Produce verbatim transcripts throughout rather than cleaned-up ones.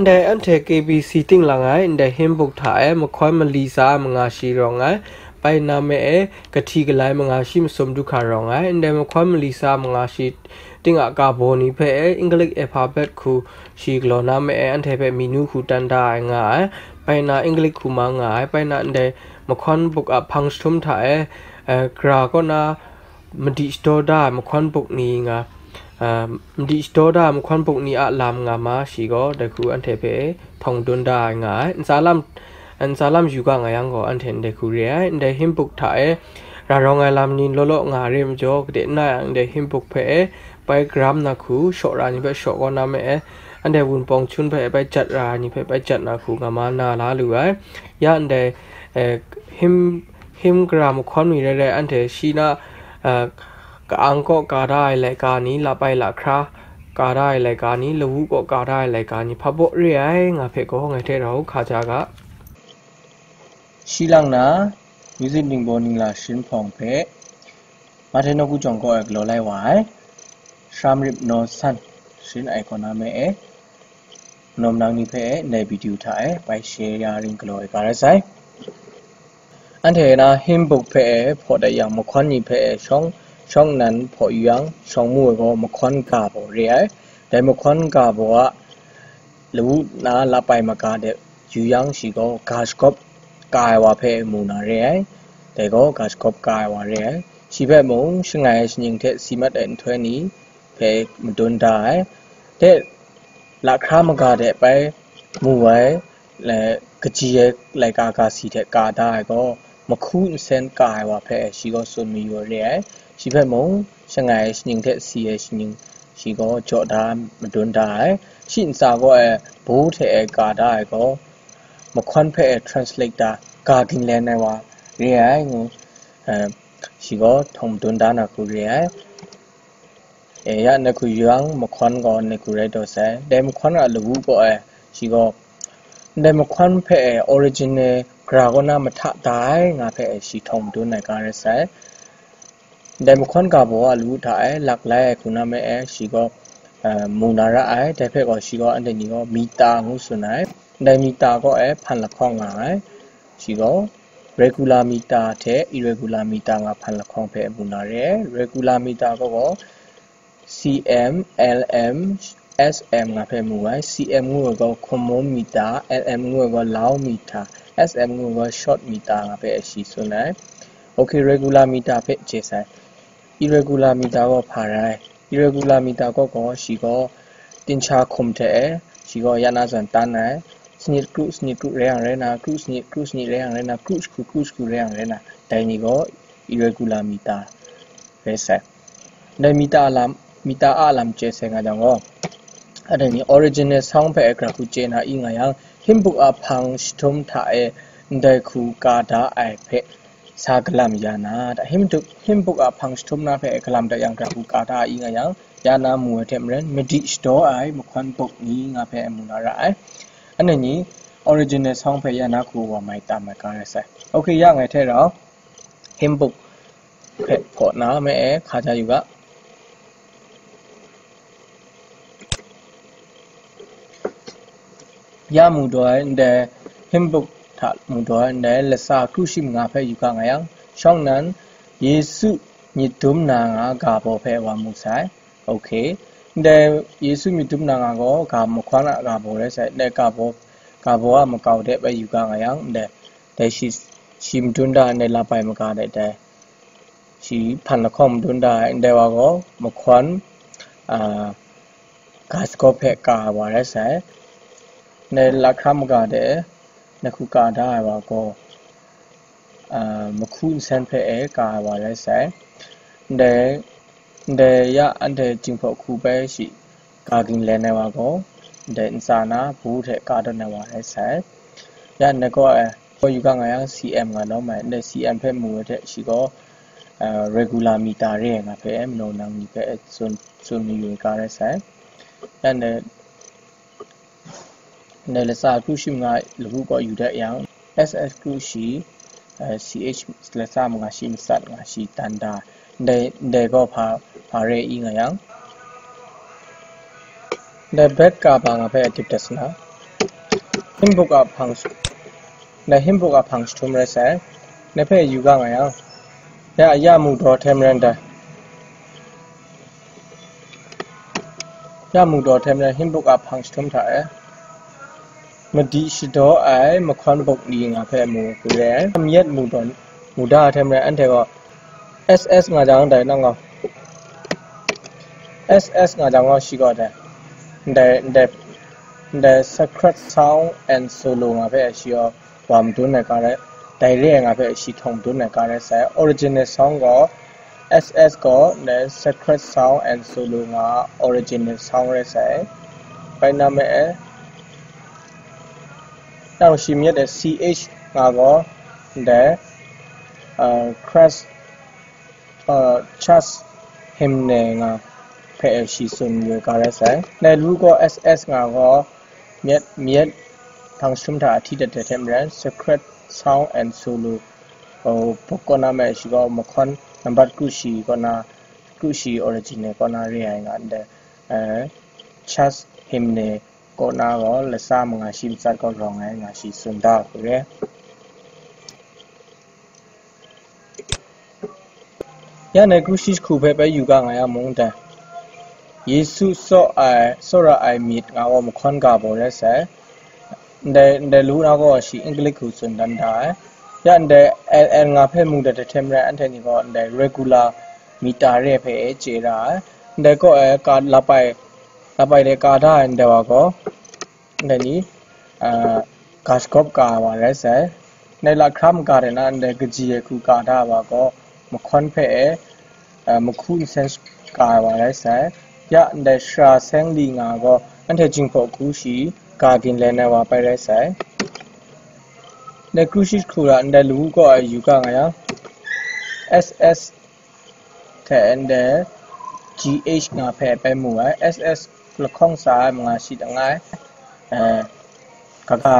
Ndai anhte K B C ting lang ai, ndai hymn book hta e mahkawn mali tsa manga shi rawng ai, bai na me e kahti kalai manga shi masum du hkra rawng ai, ndai mahkawn mali tsa manga shi ting a ga baw ni hpe e English alphabet hku shi galaw na me e anhte hpe mi nu hku tan da ai nga ai, bai na English hku ma nga ai, bai na ndai mahkawn book a hpang jahtum hta e, eh, gara kaw na madi shadaw da ai mahkawn book ni nga, ah, madi shadaw da ai mahkawn book ni a lam nga ma shi gaw, dai hku anhte hpe htawng dun da ai nga ai. Ntsa lam, ntsa lam yu ga nga yang gaw, anhte ndai hku re ai. Ndai hymn book hta e ra rawng ai lam ni law law nga re majaw, kade n na yang, ndai hymn book hpe e bai garam na hku, shaw ra ni hpe shaw kaw na me e, anhte wunpawng chun hpe bai jat ra ai ni hpe bai jat na hku nga ma na la lu ai. Ya ndai, eh, hymn, hymn gara mahkawn mi rai rai, anhte shi na, eh, ka-ang kaw ka da ai laika ni, lapai lahkra ka da ai laika ni, lawu kaw ka da ai laika ni, hpa baw re ai nga hpe gaw ngai hte rau hka ja ga. Shi lang na, music ningbaw ningla sharin hpawng hpe, Mahte nawku jawng kaw e galaw lai wa ai, Sham Rip Naw San, sharin ai kaw na me e, nawm nang ni hpe e ndai video hta e bai share ya ring galaw ai ga rai sai. Anhte na hymn book hpe e hpaw dat yang, mahkawn ni hpe e shawng, shawng nnan hpaw yu yang, shawng mu ai gaw mahkawn ga baw re ai. Dai mahkawn ga baw a lawu na lapai maga de yu yang, shi gaw ga shagawp ka ai wa hpe mu na re ai. Dai gaw ga shagawp ka ai wa re ai. Shi hpe mung, shangai ai shaning hte si mat ai nhtoi ni hpe madun da ai. De, lahkra maga de bai mu ai, le, kaji ai laika ga si hte ka da ai gaw, mahku nsen ka ai wa hpe shi gaw tsun mayu ai re ai. Shi hpe mung, shangai ai shaning hte si ai shaning, shi gaw jaw da, madun da ai. Shi ntsa gaw e, bu hte e ka da ai gaw, mahkawn hpe e translate da, ga ginglen ai wa re ai ngu, eh, shi gaw htawng madun da na hku re ai. E, ya, ndai hku yu yang, mahkawn gaw ndai hku rai taw sai. Dai mahkawn a lawu gaw e, shi gaw, ndai mahkawn hpe e original gara kaw na mahta da ai nga hpe e shi htawng madun ai ga rai sai. Dai mahkawn ga baw a lawu hta e lak lai ai hku na me e, shi gaw, eh, mu na ra ai. Dai hpe gaw shi gaw anhte ni gaw mita ngu tsun ai. Dai mita gaw e hpan lahkawng nga ai. Shi gaw regular mita hte irregular mita nga hpan lahkawng hpe mu na re ai. Regular mita gaw gaw C M, L M, S M nga hpe mu ai. C M ngu ai gaw common mita, L M ngu ai gaw long mita, S M ngu ai gaw short mita nga hpe shi tsun ai. Ok, regular mita hpe chye sai. Irregular mita gaw hpa rai? Irregular mita gaw gaw shi gaw dinghta hkum hte e, shi gaw ya na zawn tan ai. Sanit kru sanit kru rai yang rai na, kru sanit kru sanit rai yang rai na, kru shakru kru shakru rai yang rai na, dai ni gaw irregular mita rai sai. Dai mita a lam, mita a lam chye sai nga jang gaw, anhte ni original sound hpe e gara hku chye na i nga yang, hymn book a hpang jahtum hta e ndai hku ka da ai hpe sa galam ya na, da hymn book, hymn book a hpang jahtum na hpe galam dat yang, gara hku ka da i nga yang, ya na mu ai hte maren, madi shadaw ai mahkawn book ni nga hpe mu na ra ai. Anhte ni original sound hpe ya na hku wa mai tam ai ga rai sai. Ok, ya ngai hte rau, hymn book hpe hpaw na me e hka ja yu ga. Ya mu daw ai ndai hymn book hta mu daw ai ndai latsa kru shi manga hpe yu ga nga yang, shawng nnan Yesu myit dum na nga ga baw hpe wa mu sai. Ok. Ndai Yesu myit dum na nga gaw ga mahkawn a ga baw rai sai. Ndai ga baw, ga baw a makau de bai yu ga nga yang, ndai, dai shi, shi madun da ai ndai lapai maga de dai shi hpan lahkawng madun da ai ndai wa gaw, mahkawn, a, ga shagawp hpe ka ai wa rai sai. Ndai lahkra maga de, ndai hku ka da ai wa gaw, a, mahku nsen hpe e ka ai wa rai sai. Ndai, ndai ya anhte Jinghpaw hku bai shi ga ginglen ai wa gaw, ndai ntsa na bu hte ka dawn ai wa rai sai. Ya ndai gaw, e, gaw yu ga nga yang C M nga lawm ai, ndai C M hpe mu ai hte shi gaw, a, regular mita re ai nga hpe, manaw nang ni hpe tsun, tsun mayu ai ga rai sai. Ya ndai, ndai latsa kru shi manga lagu gaw yu dat yang, S S kru shi, a, C H latsa manga shi matsat nga shi tan da, ndai, ndai gaw hpa, hpa re i nga yang, ndai bet ka ba nga hpe dip dat sa na, Hymn book a hpang, ndai hymn book a hpang jahtum rai sai, ndai hpe yu ga nga yang, ya, ya mu daw hte maren dai, ya mu daw hte maren hymn book a hpang jahtum hta e, madi shadaw ai mahkawn buk ni nga hpe mu hku re ai, myit mu daw, mu da hte maren anhte gaw S S nga jang dai nang gaw, S S nga jang gaw shi gaw dai, ndai, ndai, ndai sacred sound and solo nga hpe shi gaw wa madun ai ga rai, dai re ai nga hpe shi htawng madun ai ga rai sai. Original sound gaw S S gaw ndai sacred sound and solo nga original sound rai sai. Bai na me e, nang shi myit e C H nga gaw ndai, uh, Christ, uh, Church hymnal nga hpe shi tsun yu ga rai sai. Ndai lu gaw S S nga gaw myit, myit hpang jahtum hta ahti dat ai hte maren, sacred sound and solo, uh, book kaw na me shi gaw mahkawn nambat kru shi kaw na, kru shi original kaw na re ai nga ndai, uh, Church hymnal kaw na gaw latsa manga shi matsat kaw rawng ai nga shi tsun da hku re. Ya ndai kru shi jahku hpe bai yu ga nga yang mung dai, Yesu tsaw ai, tsawra ai myit nga gaw mahkawn ga baw rai sai. Ndai, ndai lu na gaw shi English hku tsun dan da ai. Ya ndai L L nga hpe mu dat ai hte maren anhte ni gaw ndai regular meter re hpe e chye ra ai. Ndai kaw e ka, labai, labai de ka da ai ndai wa gaw, ndai ni, ah, ga shagawp ka ai wa rai sai. Ndai lahkra maga de na ndai kaji ai hku ka da ai wa gaw, mahkawn hpe e, ah, mahku nsen ka ai wa rai sai. Ya ndai shara seng li nga gaw, anhte jinghpaw hku shi ga ginlen ai wa bai rai sai. Ndai kru shi jahku hta ndai lawu kaw ai yu ga nga yang, S S hte ndai G H nga hpe bai mu ai, S S lahkawng tsa ai manga shi langai, eh, kaga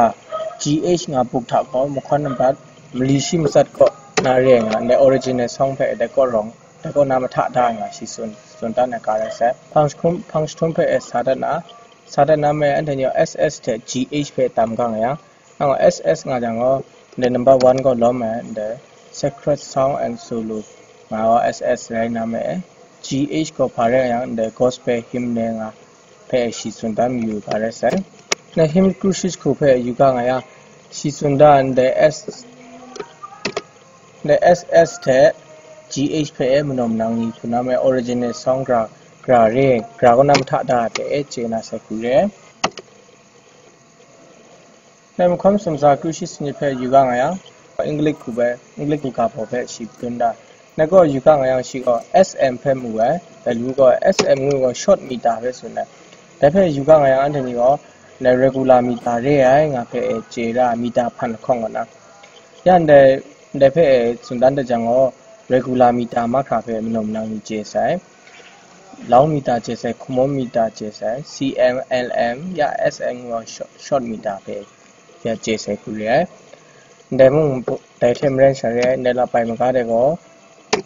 G H nga buk hta gaw mahkawn nambat mali shi matsat kaw na re ai nga, ndai original sound hpe dai kaw rawng, dai kaw na mahta da ai nga shi tsun, tsun dan ai ga rai sai. Hpang jahtum, hpang jahtum hpe sa dat na, sa dat na me anhte ni gaw S S hte G H hpe tam ga nga yang, nang gaw S S nga jang gaw, ndai number one gaw lawm ai, ndai sacred sound and solo nga gaw S S rai na me, G H gaw hpa rai yang, ndai gospel hymnal nga hpe shi tsun dan mayu ga rai sai. Ndai hymn kru shi jahku hpe yu ga nga yang, shi tsun dan ndai S, ndai S S hte G H hpe e manaw manang ni hku na me original sound gra, gra re, gra kaw na mahta da hte e chye na sai hku re. Ndai mahkawn sumsa kru shi sanit hpe yu ga nga yang, English hku bai, English hku ga baw hpe shi dun da. Ndai gaw yu ga nga yang shi gaw S M hpe mu ai, dai lu gaw S M ngu gaw short meter hpe tsun ai. Dai hpe yu ga nga yang anhte ni gaw, ndai regular meter re ai nga hpe e chye ra, meter hpan lahkawng kaw na. Ya ndai, ndai hpe e tsun dan dat jang gaw, regular meter mahkra hpe manaw manang ni chye sai, long meter chye sai, common meter chye sai, C M, L M, ya S M ngu gaw short, short meter hpe ya chye sai hku re ai. Ndai mung, dai hte maren sha re ai, ndai labai maga de gaw,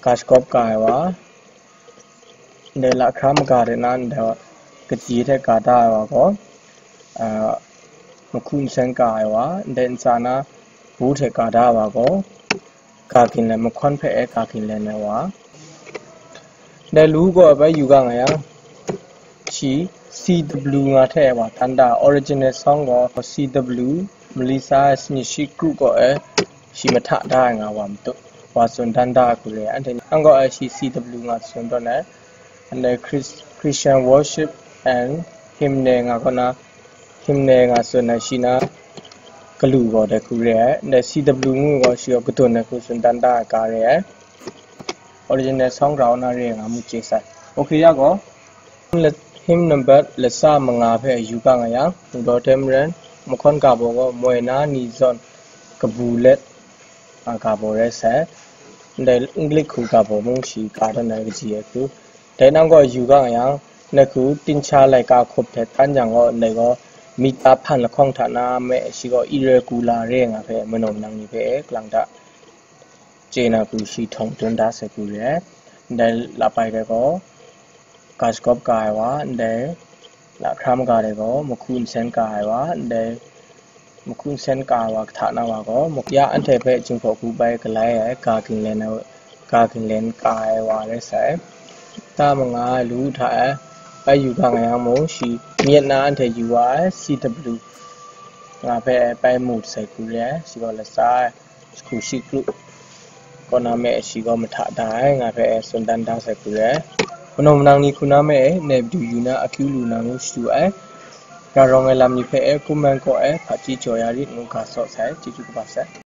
ga shagawp ka ai wa, ndai lahkra maga de na ndai kaji hte ga da ai wa gaw, ah, mahku nsen ka ai wa, ndai ntsa na bu hte ga da ai wa gaw, ga ginlen, mahkawn hpe e ga ginlen ai wa. Ndai lu gaw bai yu ga nga yang, shi C W nga hte wa tan da, original sound gaw C W, mali tsa ai sanit shi kru gaw e, shi mahta da ai nga wa matu, wa tsun dan da ai hku re, anhte ni ang gaw e shi C W nga tsun tawn ai, ndai Chris-, Christian worship and hymnal nga kaw na, hymnal nga tsun ai shi na galu gaw dai hku re ai, ndai C W ngu gaw shi gaw kadun ai hku tsun dan da ai ga re ai. Original sound gra na re nga mu chye sai. Ok ya gaw, hymn number latsa manga hpe yu ga nga yang, mu daw hte maren, mahkawn ga baw gaw moi na ni zawn kabu let, a, ga baw rai sai. Ndai English hku ga baw mung shi ka dan ai kaji ai hku. Dai nang gaw yu ga nga yang, ndai hku tincha laika hkup hte tan yang gaw, ndai gaw mita hpan lahkawng hta na me shi gaw irregular re nga hpe manaw manang ni hpe kalang ta chye na hku shi htawng dun da sai hku re ai. Ndai labai de gaw, ga shagawp ka ai wa, ndai lahkra maga de gaw, mahku nsen ka ai wa, ndai Maku nsen ka ai wa kahta na wa gaw, maku ya anhte hpe jinghpaw ku bai galai ai ga ginglen ai, ga ginglen ka ai wa rai sai. Ta manga ai lu hta e, bai yu ga nga yang mung, shi myit na anhte yu wa ai C W nga hpe bai mu sai ku re ai, shi gaw latsa ai, hku shi kru kaw na me shi gaw mahta da ai, nga hpe tsun dan da sai hku re ai. Manaw manang ni hku na me e, nai madu yu na akyu lu na ngu shadu ai. Ga rawng ai lam ni hpe e, kumman kaw e, hpaji jaw ya rit ngu ga saw sai, chyeju kaba sai.